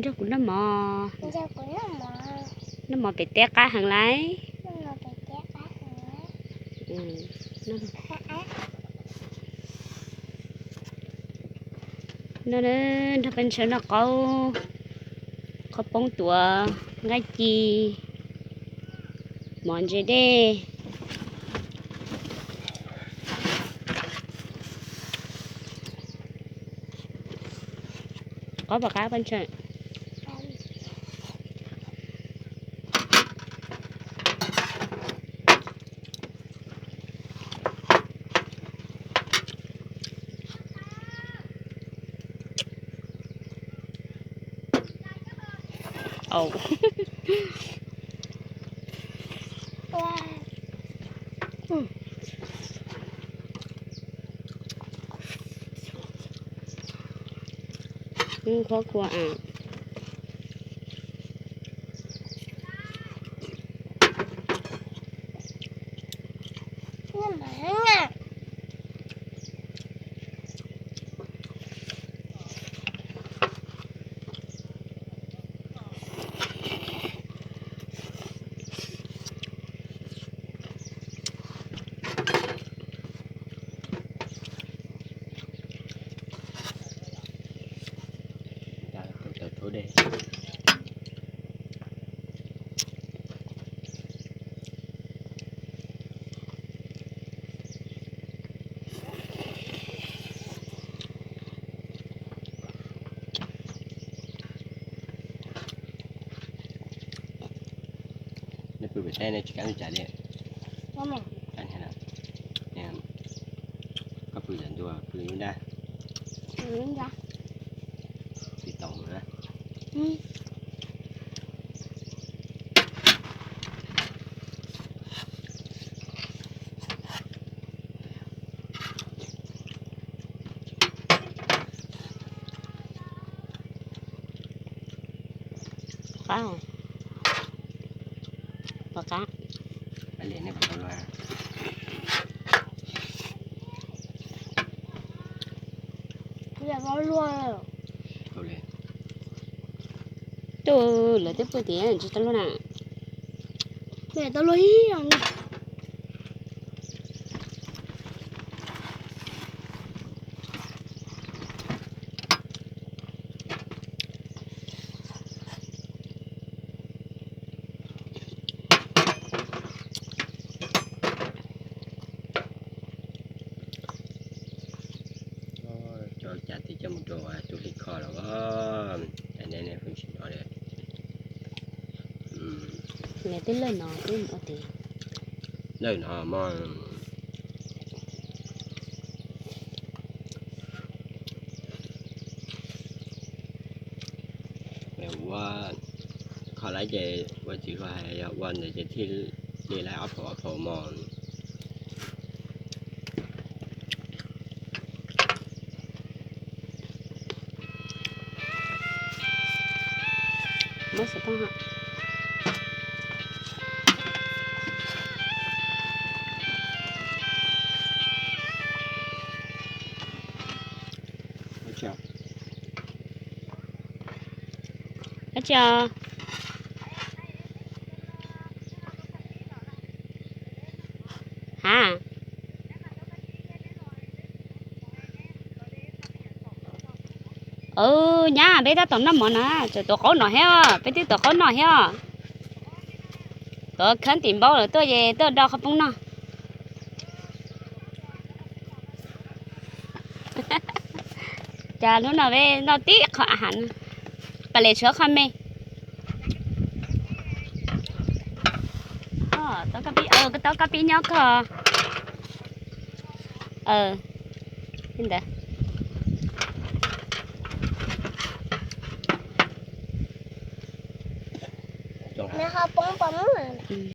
Nrog kuv noj mov. Noj mov pem teb qab heev lauj. Noj, nrog peb ntshaw noj qaub, qhov poob tuav, nqaij ci, mov ntse dej. Qaub pom qab peb ntshaw. Qhuav kua a. Nej pw pem teb nej tsis kam li cas li. Koj pw yam ntua pw lub dab. Tsis tau na. Qab, pom qab. Tus lawv twb pw tias tsis tau luaj na. Tau luaj ib. Cov cas tis coj mus rau tus hli kho los as, cas nej nej pheej tsis hnov li. Twb lawm no, lawm no mas. Ua kho lawm ces ua tsis kho hais yog ua ntawd ces thiaj li lawm ob phaum ob phaum mos. Dab tsi os? Ha? Nyab, peb tab tom noj mov na, tseem tuav qaub no thiab, peb twb tuav qaub noj thiab. Tuav kheeb tim npaub lawm tuaj ces tuaj do qhov poob noj. Cas hnub no peb noj tib qho a has, pas les tshuav qho me. Tau koj pib nyob koj. Li ntawd.